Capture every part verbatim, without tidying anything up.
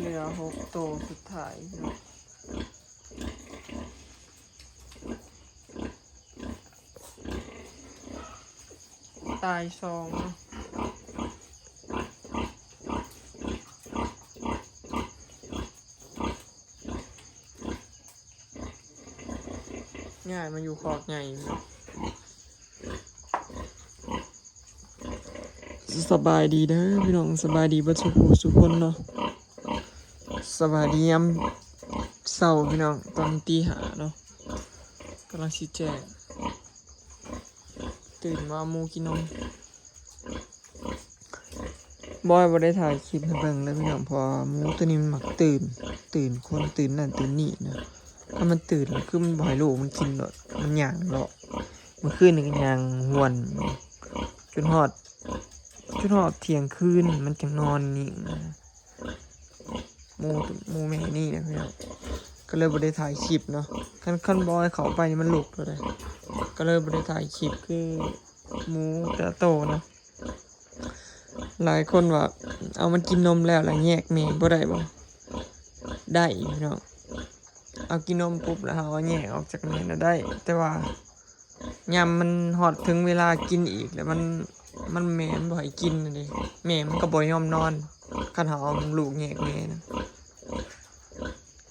เหลือหกโตสุดท้ายเนาะ ตายสองเนาะ ย้ายมาอยู่คอกใหญ่เนาะ สบายดีเด้อพี่น้อง สบายดีเบิดสุขสุคนเนาะ สบายดียามเช้าพี่น้อง ตอนตีห้าเนาะ กำลังสิแจ้ง ตื่นมาหมูกินนม บอยบ่ได้ถ่ายคลิปให้เบิ่งเลยพี่น้อง เพราะว่าหมูตัวนี้มันมักตื่น ตื่นคน ตื่นนั่นตื่นนี่นะ ถ้ามันตื่นแล้วคือมันบ่ให้ลูกมันกินโลด มันย่างเลาะ เมื่อคืนนี่ก็ย่างหวน จนฮอด จนฮอดเที่ยงคืนมันจั่งนอนนี่นะ หมู หมูแม่นี่นะพี่น้อง ก็เลยบ่ได้ถ่ายคลิปเนาะ คัน คันบอยเข้าไปนี่มันลุกเลย ก็เลยบ่ได้ถ่ายคลิป คือหมูแต่ละโตเนาะ หลายคนว่า เอามันกินนมแล้ว แล้วแยกแม่บ่ได้บ่ ได้พี่น้อง เอากินนมปุ๊บแล้วเฮาเอาแยกออกจากแม่น่ะได้ แต่ว่ายามมันฮอดถึงเวลากินอีกแล้วมัน มันแม่มันบ่ให้กินนั่นเด้ แม่มันก็บ่ยอมนอน คันเฮาเอาลูกแยกแม่นะ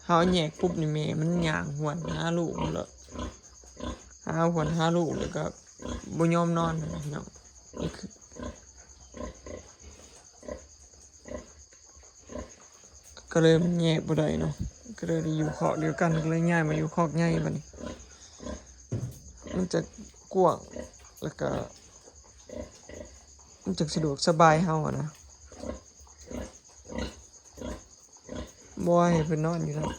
เฮาแยกปุ๊บนี่แม่มันย่างหวนหาลูกมันโลด หาหวนหาลูกแล้วก็บ่ยอมนอนนั่นแหละพี่น้อง นี่คือ ก็เลยมันแยกบ่ได้เนาะ ก็เลยได้อยู่คอกเดียวกัน ก็เลยย้ายมาอยู่คอกใหญ่บัดนี้ มันจะกว้าง แล้วก็ มันจะสะดวกสบายเฮาอะนะ บ่ให้เพิ่นนอนอยู่แล้ว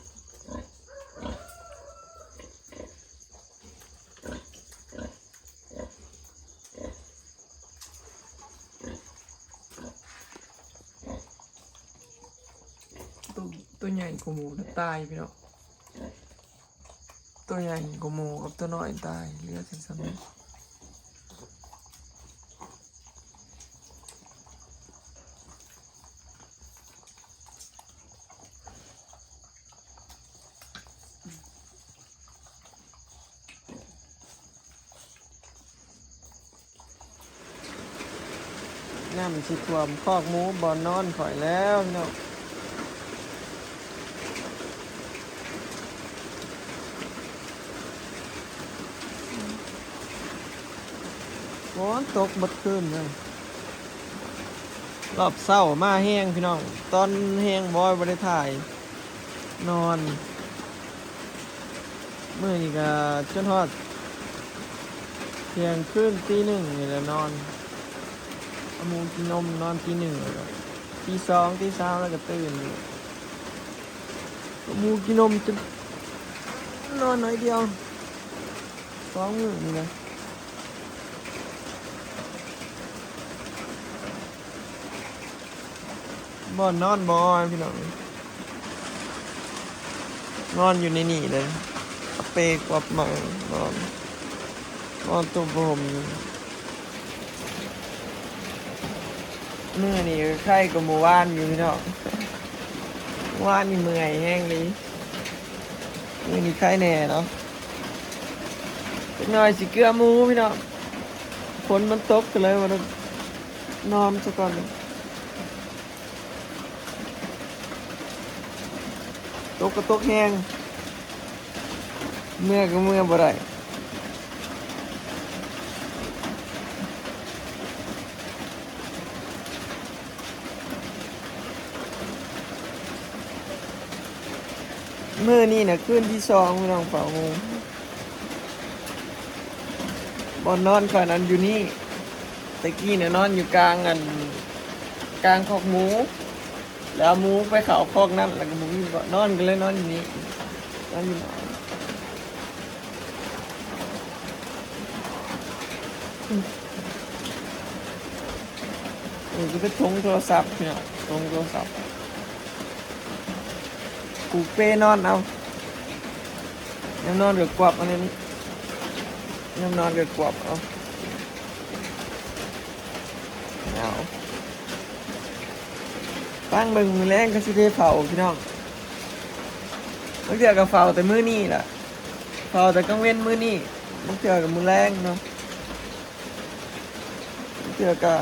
ตัว ตัวใหญ่กว่าหมูนะตายพี่น้อง ตัวใหญ่กว่าหมูกับตัวน้อยตาย เหลือแต่ส่ำนี้ น้ำสิท่วมคอกหมูบ่อนนอนข่อยแล้วพี่น้อง ฝนตกเบิดคืนเลย รอบเช้ามาแฮงพี่น้อง ตอนแฮงบอยบ่ได้ถ่าย นอน มื้อนี้ก็จนฮอดเที่ยงคืนตีหนึ่งนี่แหละนอน เอาหมูกินนมนอนตีหนึ่งแล้วก็ตีสองตีสามแล้วก็ตื่นอีก เอาหมูกินนมจนนอนน้อยเดียว สองมื้อนี่นะ บ่อนนอนบ่พี่น้อง นอนอยู่ในนี่เลย เอาเปกวับมา นอน นอนตุ่มผมอยู่ มื้อนี้ไข้กว่ามื้อวานอยู่พี่น้อง วานนี่เมื่อยแฮงเลย มื้อนี้ไข้แน่เนาะ จักหน่อยสิเกือหมู่พี่น้อง ฝนมันตกก็เลยว่านอนซะก่อน ตกก็ตกแฮง เมือก็เมือบ่ได้ มื้อนี้น่ะคืนที่สองพี่น้องเฝ้าโฮม บ่อนนอนข่อยนั้นอยู่นี่ ตะกี้น่ะนอนอยู่กลางอัน กลางคอกหมู แล้วเอาหมูไปเข้าคอกนั้น แล้วก็บ่มีบ่อนนอน ก็เลยนอนอยู่นี่ นอนอยู่นี่ เออ ก็ไปถงโทรศัพท์เนี่ย ถงโทรศัพท์ ผูกเปนอนเอา ยามนอนก็กวับอันนี้ ยามนอนก็กวับเอา เอา ฟังเบิ่งมื้อแลงก็สิได้เฝ้าพี่น้อง บางเทื่อก็เฝ้าแต่มื้อนี้ล่ะ เฝ้าแต่กลางเว็นมื้อนี้ บางเทื่อก็มื้อแลงเนาะ บางเทื่อก็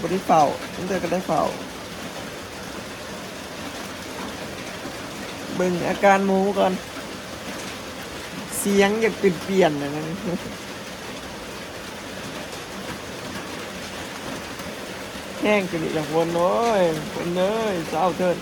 บ่ได้เฝ้า บางเทื่อก็ได้เฝ้า เบิ่งอาการหมูก่อน เสียงอยากเปลี่ยนๆนะนะ แห้งขึ้นอีกแล้วฝน โอ้ย ฝนเอ้ย เศร้าเถิด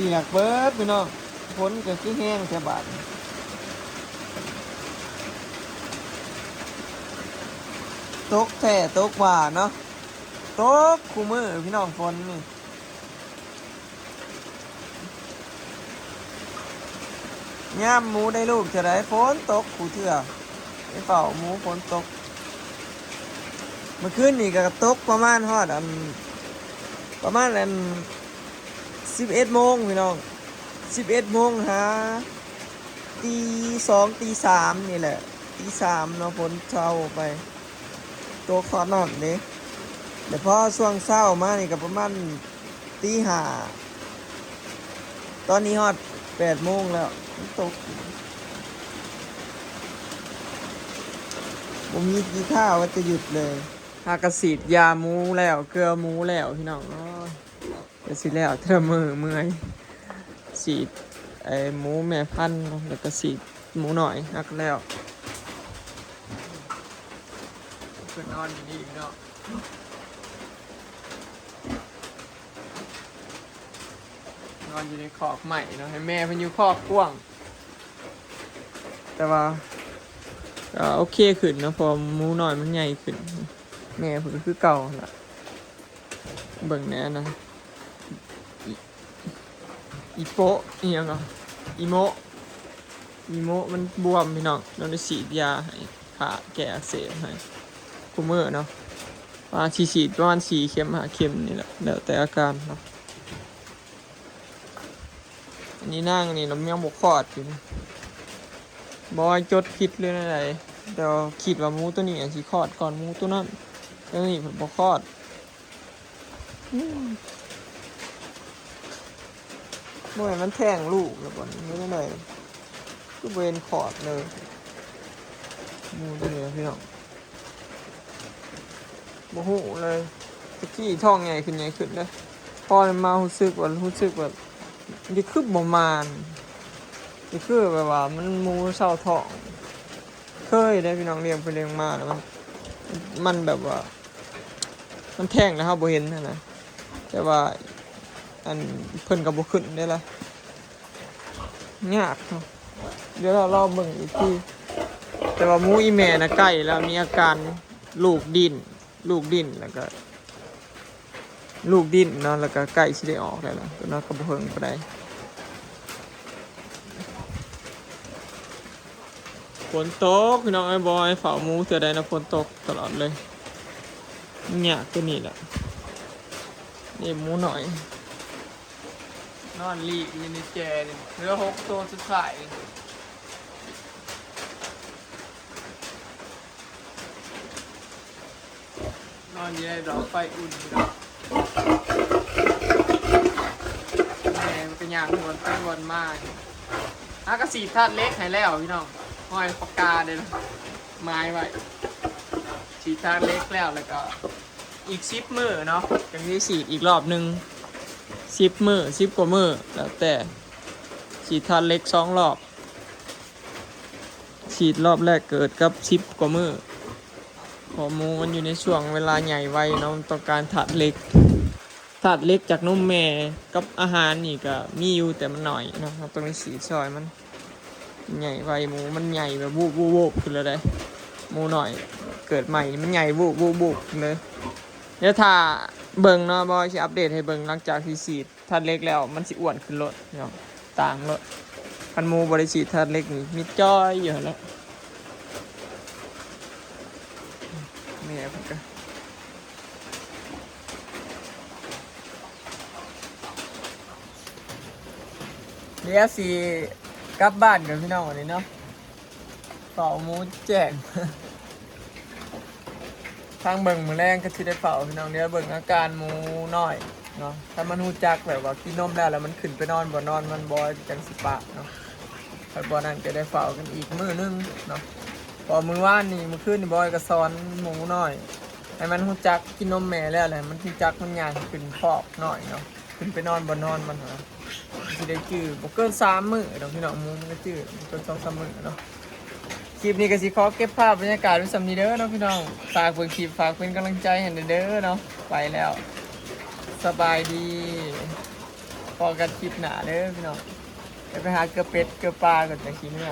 เปียกเบิดพี่น้อง ฝนก็คือแห้งแท้บาดนี้ ตกแท้ตกว่าเนาะ ตกคู่มื้อพี่น้องฝนนี่ ยามหมูได้ลูกเทื่อใดฝนตกคู่เทื่อ ไปเฝ้าหมูฝนตก เมื่อคืนนี่ก็ตกประมาณฮอดอัน ประมาณอัน สิบเอ็ดโมงพี่น้อง สิบเอ็ดโมงหา ตีสอง ตีสามนี่แหละ ตีสามเนาะ ฝนเซาไป ตกฮอดนั้นเด้ แล้วพอช่วงเช้ามานี่ก็ประมาณตีห้า ตอนนี้ฮอดแปดโมงแล้ว มันตก บ่มีทีท่าว่าจะหยุดเลย หากะฉีดยาหมูแล้ว เกลือหมูแล้วพี่น้อง โอ้ย ก็สิแล้วแต่ละมื้อเมื่อย ฉีดไอ้หมูแม่พันธุ์เนาะ แล้วก็ฉีดหมูน้อย หักแล้ว เพิ่นนอนอยู่นี่พี่น้อง นอนอยู่ในคอกไม้เนาะ ให้แม่เพิ่นอยู่คอกกว้าง แต่ว่า ก็โอเคขึ้นเนาะ เพราะหมูน้อยมันใหญ่ขึ้น แม่เพิ่นก็คือเก่าหั่นล่ะ เบิ่งแหน่นะ อี อีโปะ อีหยังอ่ะ อีโมะ อีโมะมันบวมพี่น้อง เราได้ฉีดยาให้ ฆ่าแก้อักเสบให้ คู่มื้อเนาะ ว่าสิฉีดประมาณสี่เข็ม ห้าเข็มนี่แหละ แล้วแต่อาการเนาะ อันนี้นางนี่เรายังบ่คลอดอยู่นะ บ่ว่าจดผิดหรืออะไร แต่ว่าคิดว่าหมูตัวนี้อาจสิคลอดก่อนหมูตัวนั้น ตัวนี้เพิ่นบ่คลอด อืม บ่แม่นมันแท้งลูกแล้วบ่นี่ หรือจั่งใด คือบ่เห็นคลอดเลย หมูตัวนี้นะพี่น้อง บ่ฮู้เลย ตะกี้ท้องใหญ่ขึ้นใหญ่ขึ้นเด้อ พอมารู้สึกว่า รู้สึกว่า นี่คือบ่มาน นี่คือแบบว่ามันหมูเซาท้อง เคยได้พี่น้องเลี้ยงไปเลี้ยงมาแล้วมัน มันแบบว่า มันแท้งแล้วเราบ่เห็นหั้นนะ แต่ว่า อันเพิ่นก็บ่ขึ้นได้ละ ยากเนาะ เดี๋ยวเรารอเบิ่งอีกที แต่ว่าหมูอีแม่นะใกล้แล้วมีอาการลูกดิ้น ลูกดิ้นแล้วก็ ลูกดิ้นเนาะ แล้วก็ใกล้สิได้ออกแล้วล่ะ ตัวนั้นก็บ่เฮิงปานใด ฝนตกพี่น้องเอ้ย บ่ให้เฝ้าหมูเทื่อใดนะ ฝนตกตลอดเลย เนี่ยตัวนี้แหละ นี่หมูน้อย นอนลีกอยู่ในแจนี่ เหลือหกตัวสุดท้าย นอนอยู่ในดอกไฟอุ่นพี่น้อง แม่มันก็ย่างวนไปวนมาอยู่ หากะฉีดธาตุเหล็กให้แล้วพี่น้อง ห้อยปากกาเด้อ ไม้ไว้ ฉีดธาตุเหล็กแล้ว แล้วก็ อีกสิบมื้อเนาะ จั่งสิฉีดอีกรอบหนึ่ง สิบมื้อ สิบกว่ามื้อ แล้วแต่ ฉีดธาตุเหล็กสองรอบ ฉีดรอบแรกเกิดกับสิบกว่ามื้อ เพราะหมูมันอยู่ในช่วงเวลาใหญ่วัยเนาะ มันต้องการธาตุเหล็ก ธาตุเหล็กจากนมแม่กับอาหารนี่ก็มีอยู่แต่มันน้อยเนาะ เราต้องได้ฉีดซ่อยมัน ใหญ่วัยหมูมันใหญ่แบบ วุบวุบวุบขึ้นเลยเด้ หมูน้อยเกิดใหม่นี่มันใหญ่ วุบวุบวุบเลย เดี๋ยวถ้าเบิ่งเนาะ บอยสิอัปเดตให้เบิ่งหลังจากที่ฉีดธาตุเหล็กแล้ว มันสิอ้วนขึ้นโลดเนาะ ต่างโลด คันหมู่บ่ได้ฉีดธาตุเหล็กนี่มีจ้อยอยู่หั่นแหละ แม่เพิ่นก็ เดี๋ยวสิกลับบ้านกันพี่น้อง วันนี้เนาะ เฝ้าหมูแจ้ง ทางเบิ่งมื้อแลงก็สิได้เฝ้าพี่น้อง เดี๋ยวเบิ่งอาการหมูน้อยเนาะ ถ้ามันฮู้จักแบบว่ากินนมแล้ว แล้วมันขึ้นไปนอนบ่นอน มันบ่จั่งสิปากเนาะ ถ้าบ่นั้นก็ได้เฝ้ากันอีกมื้อหนึ่งเนาะ เพราะมื้อวานนี่ มื้อคืนนี่ บอยก็สอนหมูน้อย ให้มันฮู้จักกินนมแม่แล้วแหละ มันฮู้จักมันย่างขึ้นคอกน้อยเนาะ ขึ้นไปนอนบ่นอนมันหั้นนะ สิได้จื้อ บ่เกินสามมื้อดอกพี่น้อง หมูมันก็จื้อ บ่เกินสองสามมื้อเนาะ คลิปนี้ก็สิขอเก็บภาพบรรยากาศไว้ส่ำนี้เด้อเนาะพี่น้อง ฝากเบิ่งคลิป ฝากเป็นกำลังใจให้เด้อเนาะ ไปแล้ว สบายดี พ้อกันคลิปหน้าเด้อพี่น้อง เดี๋ยวไปหาเกลือเป็ดเกลือปลาก่อนจั่งสิเมือ